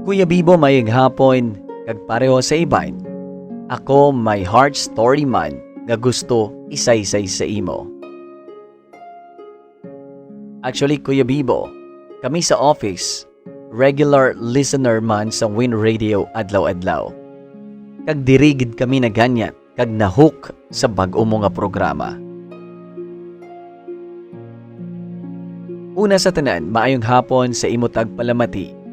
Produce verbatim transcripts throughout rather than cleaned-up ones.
Kuya Bibo, mayong hapon, kag pareho sa iban, ako may heart story man nga gusto isaysay sa imo. Actually, Kuya Bibo, kami sa office, regular listener man sa Win Radio adlaw-adlaw. Kag diri gid kami naganyat kag na-hook sa bag-o mo nga programa. Una sa tanan, maayong hapon sa imo tagpalamati.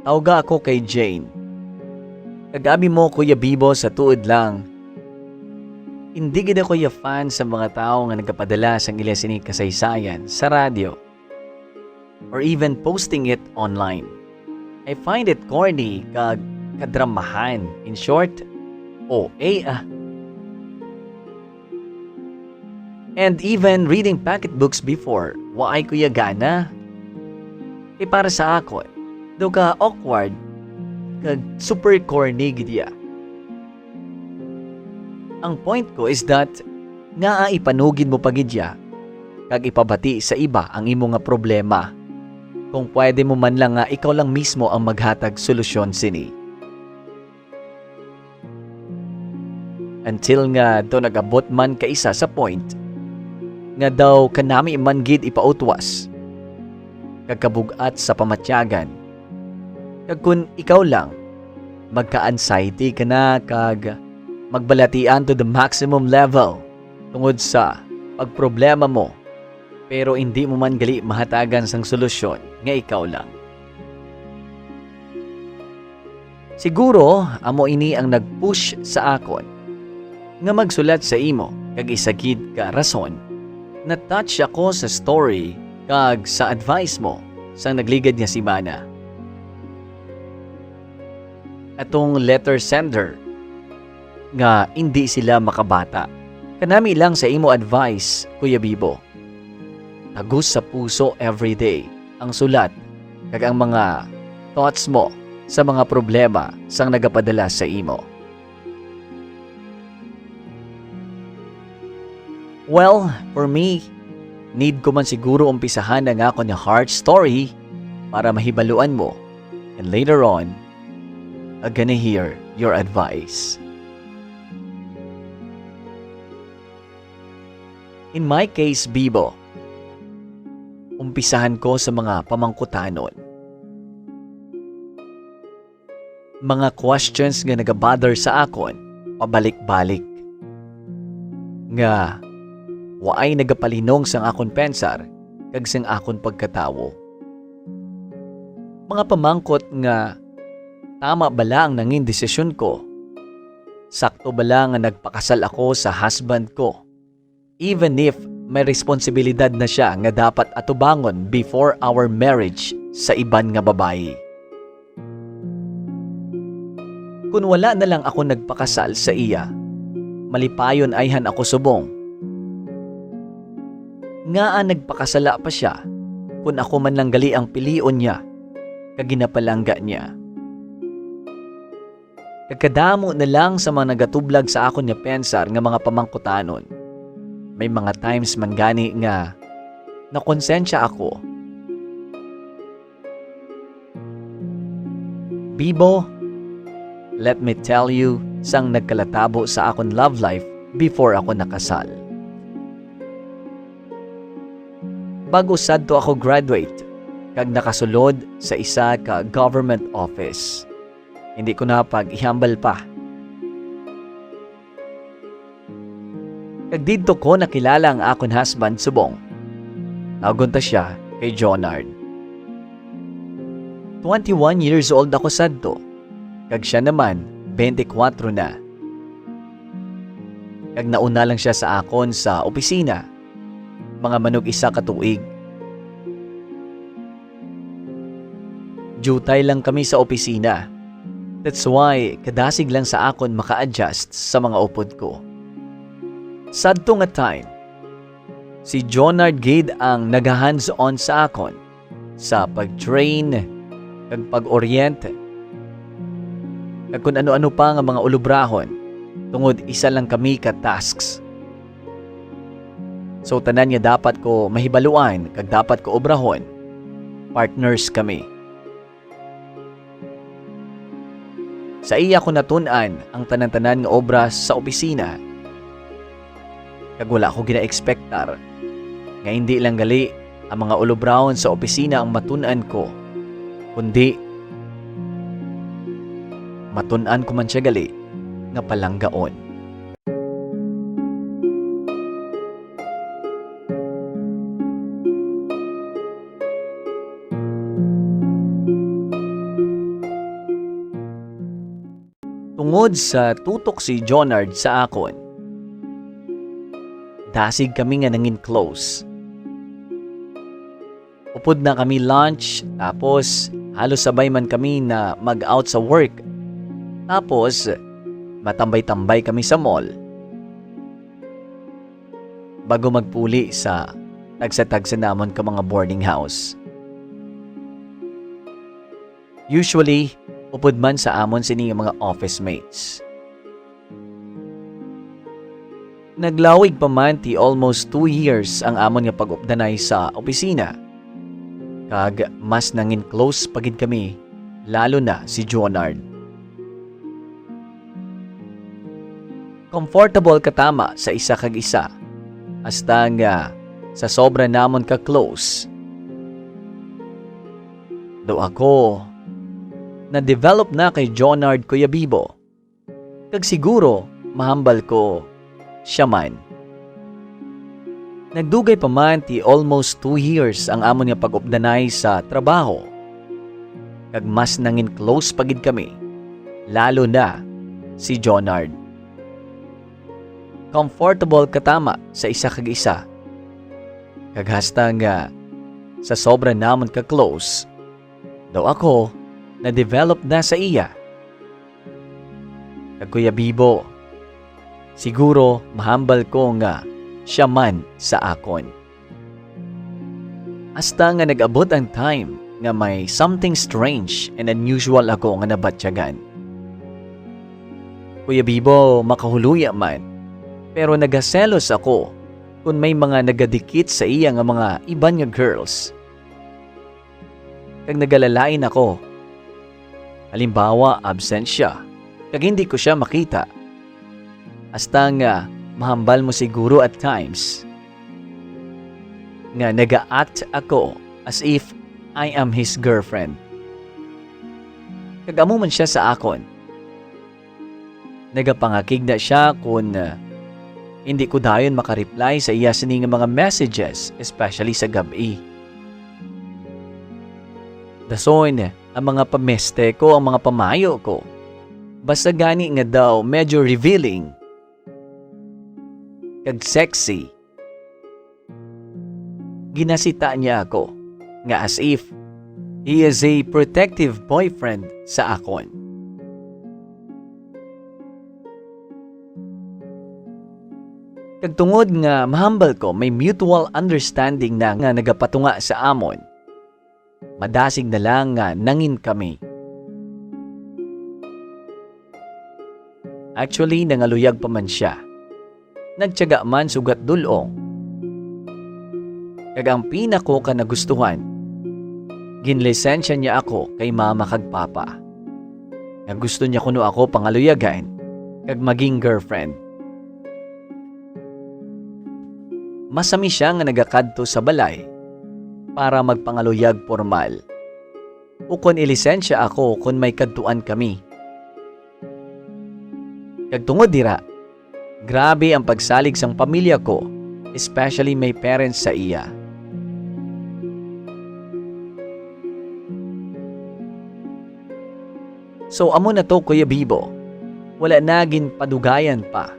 Tawga ako kay Jane. Kag abi mo, Kuya Bibo, sa tuod lang, hindi gid ako ya fan sa mga tawo nga nagapadala sang ila sini kasaysayan sa radyo or even posting it online. I find it corny kag kadramahan. In short, O A ah. And even reading pocketbooks before, waay ko ya gana. Kay para sa akon, daw ka awkward kag super corny gid ya. Ang point ko is that, ngaa ipanugid mo pa gid ya kag ipabati sa iba ang imo nga problema, kung pwede mo man lang nga ikaw lang mismo ang maghatag solusyon sini? Until nga daw nag-abot man ka isa sa point nga daw kanami man gid ipautwas kag kabug-at sa pamatyagan. Kag kun ikaw lang, magka-anxiety ka na kag magbalatian to the maximum level tungod sa pagproblema mo, pero indi mo man gali mahatagan sang solusyon nga ikaw lang. Siguro amo ini ang nag-push sa akon nga magsulat sa imo, kag isa gid ka rason, na-touch ako sa story kag sa advice mo sang nagligad nga semana. Atong letter sender nga indi sila makabata. Kanami lang sa imo advice, Kuya Bibo. Tagos sa puso everyday ang sulat kag ang mga thoughts mo sa mga problema sang nagapadala sa imo. Well, for me, need ko man siguro umpisahan ang akon nga heart story para mahibaluan mo, and later on, I'm gonna hear your advice. In my case, Bibo, umpisahan ko sa mga pamangkutanon. Mga questions nga nagabother sa akon pabalik-balik, nga waay nagapalinong sang akon pensar kag sang akon pagkatawo. Mga pamangkot nga, tama bala ang nangin desisyon ko? Sakto bala nga nagpakasal ako sa husband ko, even if may responsibilidad na sia nga dapat atubangon before our marriage sa iban nga babayi? Kun wala na lang ako nagpakasal sa iya, malipayon ayhan ako subong. Ngaa nagpakasala pa sia, kun ako man lang gali ang pilion niya kag ginapalangga niya? Kag kadamo na lang sa mga nagatublag sa akon nga pensar nga mga pamangkutanon. May mga times man gani nga nakonsensya ako. Bibo, let me tell you sang nagkalatabo sa akon love life before ako nakasal. Bag-o sadto ako graduate kag nakasulod sa isa ka government office. Hindi ko na pag-ihambal pa. Kag didto ko nakilala ang akon husband subong. Tawgon ta sia kay Jonard. Twenty-one years old ako sadto, kag sia naman twenty-four na. Kag nauna lang sia sa akon sa opisina, mga manug-isa ka tuig. Diutay lang kami sa opisina. That's why kadasig lang sa akon maka-adjust sa mga upod ko. Sadto nga time, si Jonard gid ang naga-hands-on sa akon sa pag-train kag pag-orient kag kun ano-ano pa nga mga ulobrahon, tungod isa lang kami ka tasks. So, tanan nga dapat ko mahibaluan kag dapat ko obrahon, partners kami. Sa iya ko natun-an ang tanan-tanan nga obra sa opisina, kag wala ko gina-ekspektar nga indi lang gali ang mga ulobrawon sa opisina ang matun-an ko, kundi matun-an ko man sia gali nga palanggaon. Tungod sa tutok si Jonard sa akon, dasig kami nga nangin close. Upod na kami lunch, tapos halos sabay man kami na mag-out sa work. Tapos, matambay-tambay kami sa mall bago magpuli sa tagsa-tagsa namon ka mga boarding house. Usually, upod man sa amon sini nga mga office mates. Naglawig pa man ti almost two years ang amon nga pag-updanay sa opisina, kag mas nangin close pa gid kami, lalo na si Jonard. Comfortable katama sa isa kag isa, hasta nga sa sobra namon ka close. Daw ako, na-develop na kay Jonard, Kuya Bibo. Kag siguro, mahambal ko, siya man. Nagdugay pa man ti almost two years ang amon nga pag-updanay sa trabaho. Kag mas nangin close pa gid kami, lalo na si Jonard. Comfortable katama sa isa kag isa. Kag hasta nga sa sobra namon ka close, daw ako na-develop na sa iya. Kag Kuya Bibo, siguro mahambal ko nga siya man sa akon. Hasta nga nag-abot ang time nga may something strange and unusual ako nga nabatyagan. Kuya Bibo, makahuluya man, pero nagaselos ako kon may mga nagadikit sa iya nga mga iban nga girls. Kag nagalalain ako. Halimbawa, absent siya, kag hindi ko siya makita. Hasta nga mahambal mo siguro at times nga naga-act ako as if I am his girlfriend. Kag amo man siya sa akon. Nagapangakig na sia kon, ah, hindi ko dayon maka-reply sa iya sini nga mga messages, especially sa gab-i. Dason, ang mga pameste ko, ang mga pamayo ko, basta gani nga daw medyo revealing kag sexy, ginasita niya ako nga as if he is a protective boyfriend sa akon. Kag tungod nga mahambal ko may mutual understanding na nga nagapatunga sa amon, madasig na lang nga nangin kami. Actually, nangaluyag pa man sia. Nagtiyaga man sugat dul-ong. Kag ang pinako ka nagustuhan, ginlisensya niya ako kay mama kag papa. Nga gusto niya kuno ako pangaluyagan kag maging girlfriend. Masami sia nga nagakadto sa balay para magpangaluyag pormal, ukon ilisensya ako kon may kadtuan kami. Kag tungod dira, grabe ang pagsalig sang pamilya ko, especially my parents sa iya. So, amo na to, Kuya Bibo. Wala na ginpadugayan pa.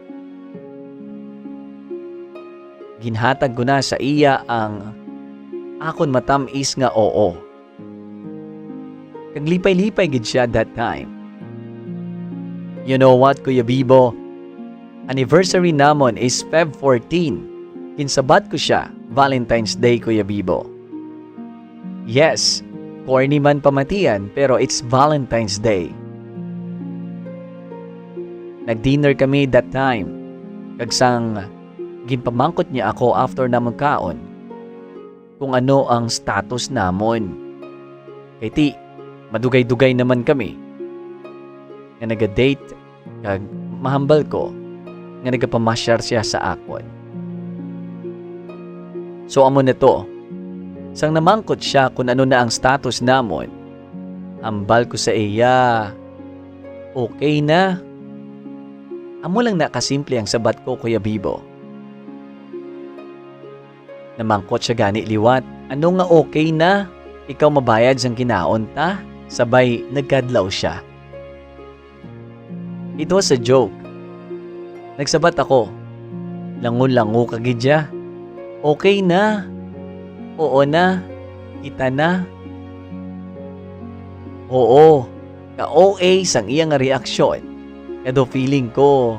Ginhatag ko na sa iya ang akon matam-is nga oo. Kag lipay-lipay gid sia that time. You know what, Kuya Bibo? Anniversary namon is Feb fourteen. Ginsabat ko sia, Valentine's Day, Kuya Bibo. Yes, corny man pamatian, pero it's Valentine's Day. Nag-dinner kami that time. Kag sang ginpamangkot niya ako after namon kaon, kung ano ang status namon. Kay ti, madugay-dugay naman kami. nga naga-date, kag mahambal ko nga nagapamasyar siya sa akon. So, amo na to. Sang namangkot siya kung ano na ang status namon, hambal ko sa iya, "Okay na." Amo lang na kasimple ang sabat ko, Kuya Bibo. Namangkot siya gani liwat, "Ano nga okay na? Ikaw mabayad sang kinaon ta?" Sabay nagkadlaw siya. It was a joke. Nagsabat ako, "Lango-lango ka gid ya. Okay na. Oo na. Kita na." Oo, ka-O A sang iya nga reaksyon. Kado feeling ko,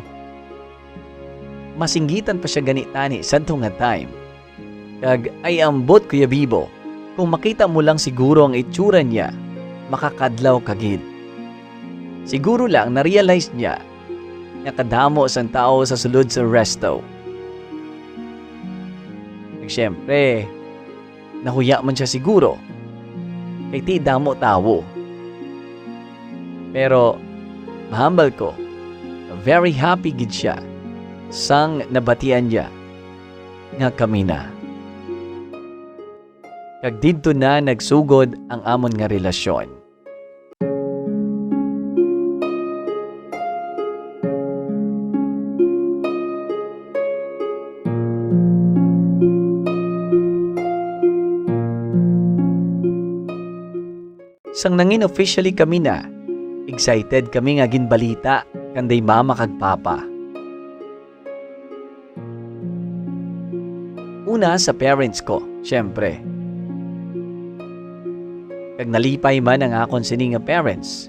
masinggitan pa siya gani tani sadto nga time. Kag ay ambot, Kuya Bibo, kung makita mo lang siguro ang itsura niya, makakadlaw ka gid. Siguro lang na-realize niya nga kadamo sang tawo sa sulod sa resto. Kag siyempre, nahuya man siya siguro, kay ti damo tawo. Pero mahambal ko, very happy gid siya sang nabatian niya nga kami na. Kag didto na nagsugod ang amon nga relasyon. Sang nangin officially kami na, excited kami nga ginbalita kanday mama kag papa. Una sa parents ko, syempre. Kag nalipay man ang akon sini nga parents.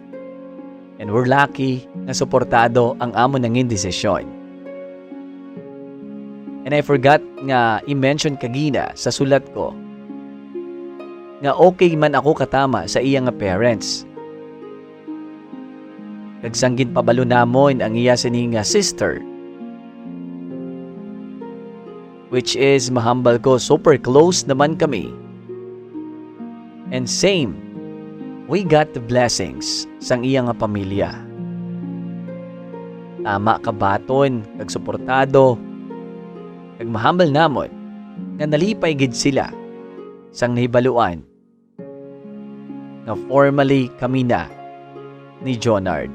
And we're lucky nga suportado ang amon nangin desisyon. And I forgot nga i-mention kagina sa sulat ko nga okay man ako katama sa iya nga parents. Kag sang ginpabalo namon ang iya sini nga sister, which is, mahambal ko, super close naman kami. And same, we got the blessings sang iya nga pamilya. Tama ka baton kag suportado, kag mahambal namon nga nalipay gid sila sang nahibaluan nga formally kami na ni Jonard.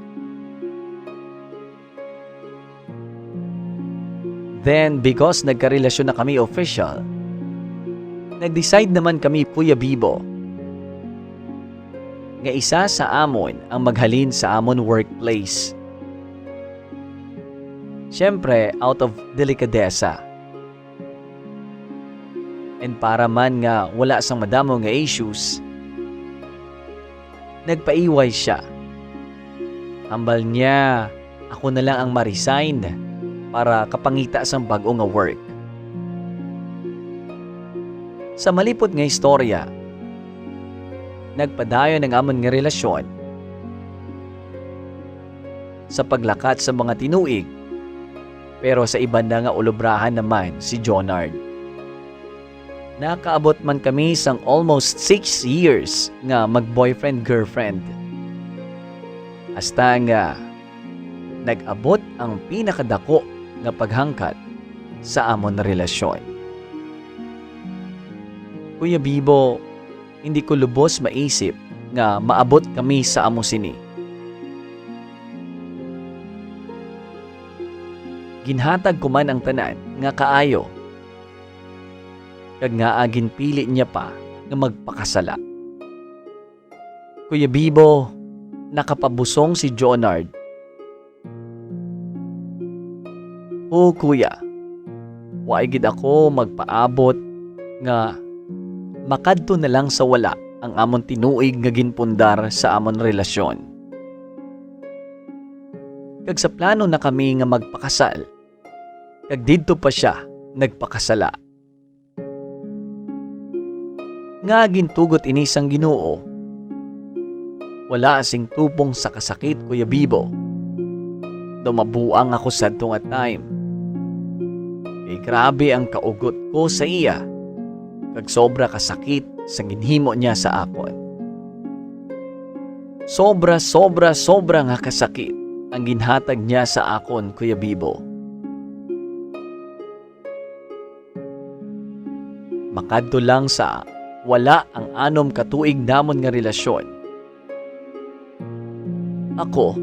Then, because nagkarelasyon na kami official, nag-decide naman kami, Kuya Bibo, nga isa sa amon ang maghalin sa amon workplace. Siyempre, out of delikadesa. And para man nga wala sang madamo nga issues, nagpaiway siya. Hambal niya, ako na lang ang ma-resign para kapangita sang bag-o nga work. Sa malipot nga istorya, nagpadayon ang amon nga relasyon sa paglakat sa mga tinuig, pero sa iban na nga ulobrahan naman si Jonard. Nakaabot man kami sang almost six years nga mag-boyfriend-girlfriend. Hasta nga nag-abot ang pinakadako nga paghangkat sa amon relasyon. Kuya Bibo, hindi ko lubos maisip nga maabot kami sa amo sini. Ginhatag ko man ang tanan nga kaayo, kag ngaa ginpili niya pa nga magpakasala. Kuya Bibo, nakapabusong si Jonard. Oo, kuya. Wa gid ako magpaabot nga makadto na lang sa wala ang amon tinuig nga ginpundar sa amon relasyon. Kag sa plano na kami nga magpakasal, kag didto pa sia nagpakasala. Nga gintugot ini sang Ginoo. Wala sing tupong sa kasakit, Kuya Bibo. Daw mabuang ako sadto nga time. Kay grabe ang kaugot ko sa iya, kag sobra kasakit sa ginhimo niya sa akon. Sobra, sobra, sobra nga kasakit. ang ginhatag niya sa akon, Kuya Bibo. Makadto lang sa wala ang anom ka tuig namon nga relasyon. Ako,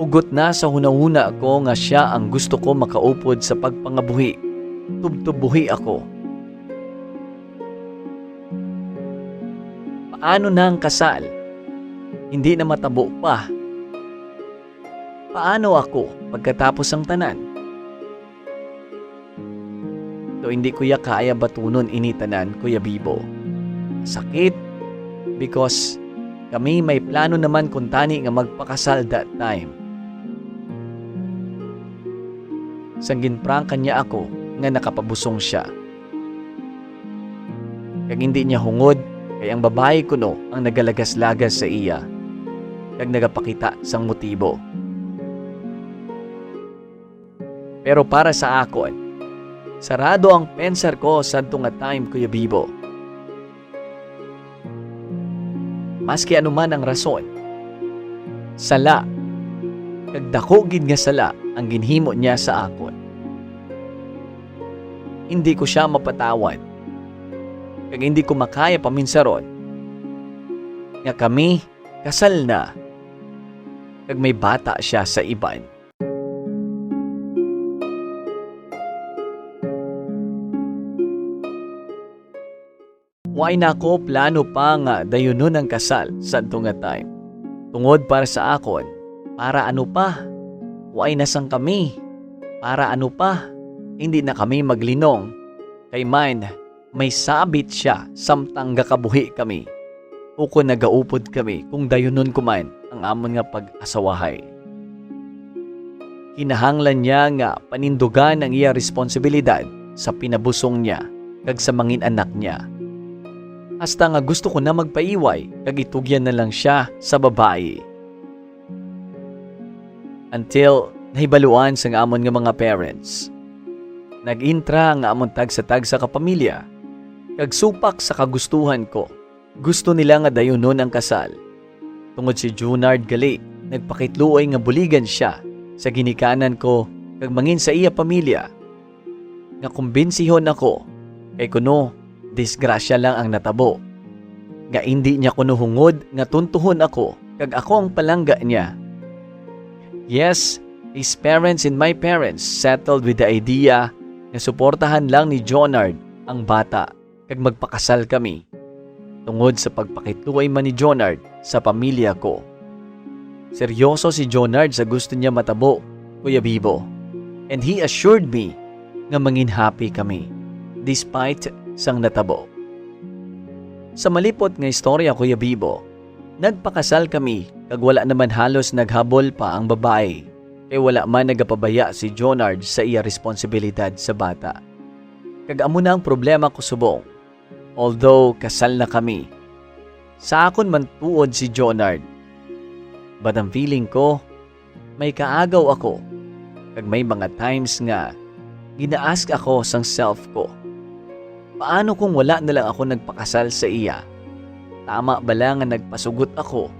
hugot na sa hunahuna ko nga sia ang gusto ko makaupod sa pagpangabuhi, tubtob buhi ako. Paano na ang kasal? Hindi na matabo pa. Paano ako pagkatapos ang tanan? So, hindi ko ya kaya batunon ini tanan, Kuya Bibo. Sakit, because kami may plano naman kuntani nga magpakasal that time. Sang ginprangka niya ako nga nakapabusong siya. Kag hindi niya hungod, kay ang babayi kuno ang nagalagas-lagas sa iya, kag nagapakita sang motibo. Pero para sa akon, sarado ang pensar ko sadto nga time, Kuya Bibo. Maski ano man ang rason, sala, kag daku gid nga sala ang ginhimo niya sa akon. Hindi ko sia mapatawad, kag hindi ko makaya paminsaron nga kami kasal na, kag may bata sia sa iban. Wala na ako plano pa nga dayunon ang kasal sadto nga time. Tungod para sa akon, para ano pa? Wala na sang kami. Para ano pa? Hindi na kami maglinong. Kay man, may sabit sia samtang gakabuhi kami, ukon nagaupod kami kung dayunon ko man ang amon nga pag-asawahay. Kinahanglan niya nga panindugan ang iya responsibilidad sa pinabusong niya kag sa mangin-anak niya. Hasta nga gusto ko na magpaiway kag itugyan na lang sia sa babayi. Until nahibaluan sang amon nga mga parents. Nag-intra ang amon tagsa-tagsa ka pamilya, kag supak sa kagustuhan ko, gusto nila nga dayunon ang kasal. Tungod si Junard gali, nagpakitluoy nga buligan sia sa ginikanan ko kag mangin sa iya pamilya, nga kumbinsihon ako, kay kuno disgrasya lang ang natabo, nga indi niya kuno hungod nga tuntuhon ako kag ako ang palangga niya. Yes, his parents and my parents settled with the idea nga suportahan lang ni Jonard ang bata kag magpakasal kami, tungod sa pagpakitluoy man ni Jonard sa pamilya ko. Seryoso si Jonard sa gusto niya matabo, Kuya Bibo, and he assured me nga mangin happy kami, despite sang natabo. Sa malipot nga istorya, Kuya Bibo, nagpakasal kami kag wala naman halos naghabol pa ang babayi, kay wala man nagapabaya si Jonard sa iya responsibilidad sa bata. Kag amo na ang problema ko subong. Although kasal na kami, sa akon man tuod si Jonard. But ang feeling ko, may kaagaw ako, kag may mga times nga gina-ask ako sang self ko, "Paano kung wala na lang ako nagpakasal sa iya? Tama bala nga nagpasugot ako?"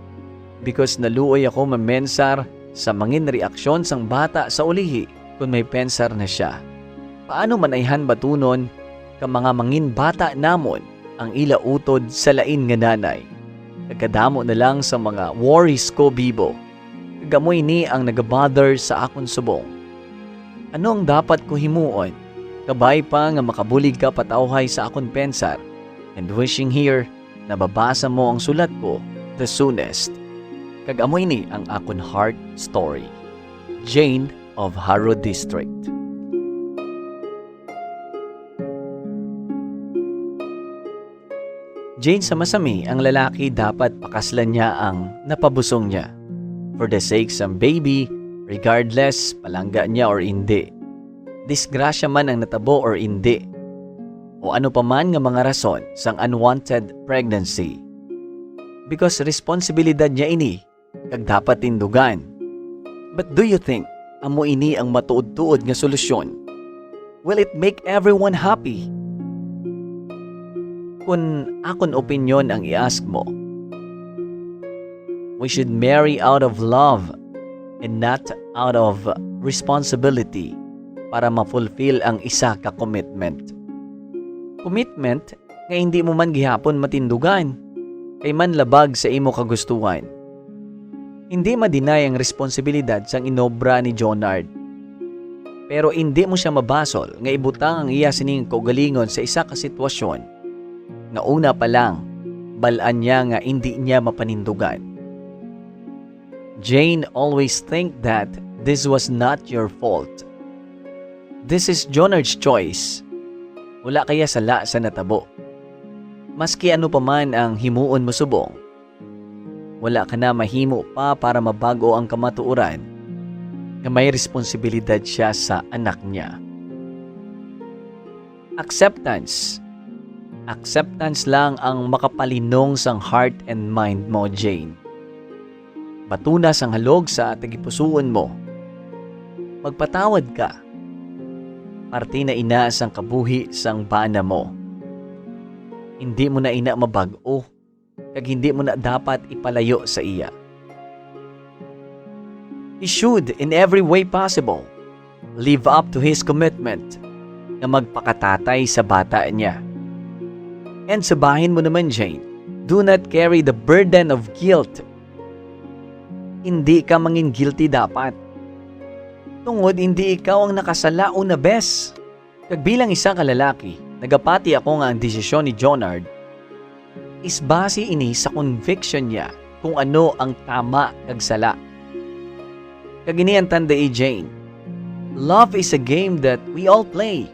Because naluoy ako mamensar sa mangin reaksyon sang bata sa ulihi kon may pensar na sia. Paano man ayhan batunon ka mga mangin bata namon ang ila utod sa lain nga nanay? Nagkadamo na lang sa mga worries ko, Bibo. Kag amo ini ang nagabother sa akon subong. Ano ang dapat ko himuon? Kabay pa nga makabulig ka patawhay sa akon pensar. And wishing here, nababasa mo ang sulat ko the soonest. Kag amo ini ang akon heart story. Jane of Jaro District. Jane, sa masami, ang lalaki dapat pakaslan niya ang napabusong niya. For the sake sang baby, regardless, palangga niya or indi. Disgrasya man ang natabo or indi. O ano pa man nga mga rason sang unwanted pregnancy. Because responsibilidad niya ini kag dapat tindugan. But do you think amo ini ang matuod-tuod nga solusyon? Will it make everyone happy? Kun akon opinyon ang i-ask mo, we should marry out of love, and not out of responsibility para ma-fulfill ang isa ka commitment. Commitment nga hindi mo man gihapon matindugan, kay manlabag sa imo kagustuhan. Hindi ma-deny ang responsibilidad sang inobra ni Jonard. Pero hindi mo siya mabasol nga ibutang ang iya sining kaugalingon sa isa ka sitwasyon nga una pa lang, bal-an niya nga indi niya mapanindugan. Jane always think that this was not your fault. This is Jonard's choice. Wala kaya sala sa natabo. Maski ano pa man ang himuon mo subong, wala ka na mahimo pa para mabag-o ang kamatuoran nga may responsibilidad siya sa anak niya. Acceptance. Acceptance lang ang makapalinong sang heart and mind mo, Jane. Batuna sang halog sa tagipusuon mo. Magpatawad ka. Parte na ina sang kabuhi sang bana mo. Hindi mo na ina mabag-o, kag hindi mo na dapat ipalayo sa iya. He should, in every way possible, live up to his commitment nga magpakatatay sa bata niya. And sa bahin mo naman, Jane, do not carry the burden of guilt. Hindi ka mangin guilty dapat. Tungod hindi ikaw ang nakasala una, bes. Kag bilang isa ka lalaki, nagapati ako nga ang desisyon ni Jonard is base ini sa conviction niya kung ano ang tama kag sala. Kag ini ang tandai, Jane. Love is a game that we all play.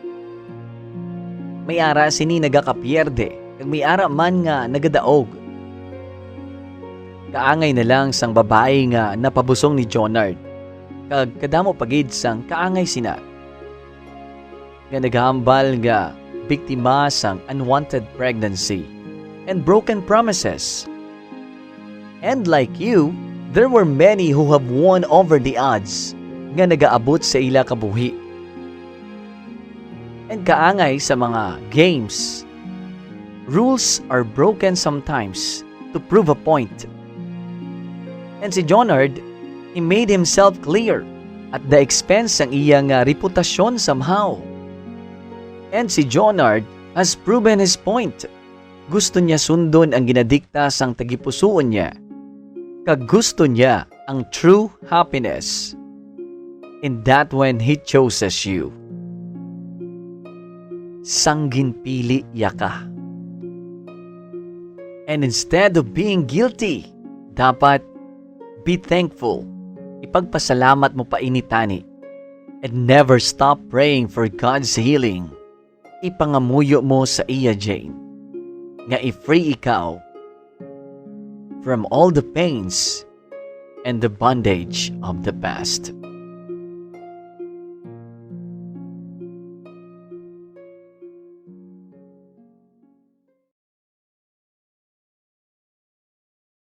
May ara sini nagakapierde, kag may ara man nga nagadaog. Kaangay na lang sang babayi nga napabusong ni Jonard, kag kadamo pa gid sang kaangay sina nga nagahambal nga biktima sang unwanted pregnancy and broken promises. And like you, there were many who have won over the odds nga nagaabot sa ila kabuhi. And kaangay sa mga games, rules are broken sometimes to prove a point. And si Jonard, he made himself clear at the expense sang iya nga reputasyon somehow. And si Jonard has proven his point. Gusto niya sundon ang ginadikta sang tagipusuon niya, kag gusto niya ang true happiness. And that when he chooses you, sang ginpili iya ka. And instead of being guilty, dapat be thankful. Ipagpasalamat mo pa ini tani. And never stop praying for God's healing. Ipangamuyo mo sa iya, Jane, nga i-free ikaw from all the pains and the bondage of the past.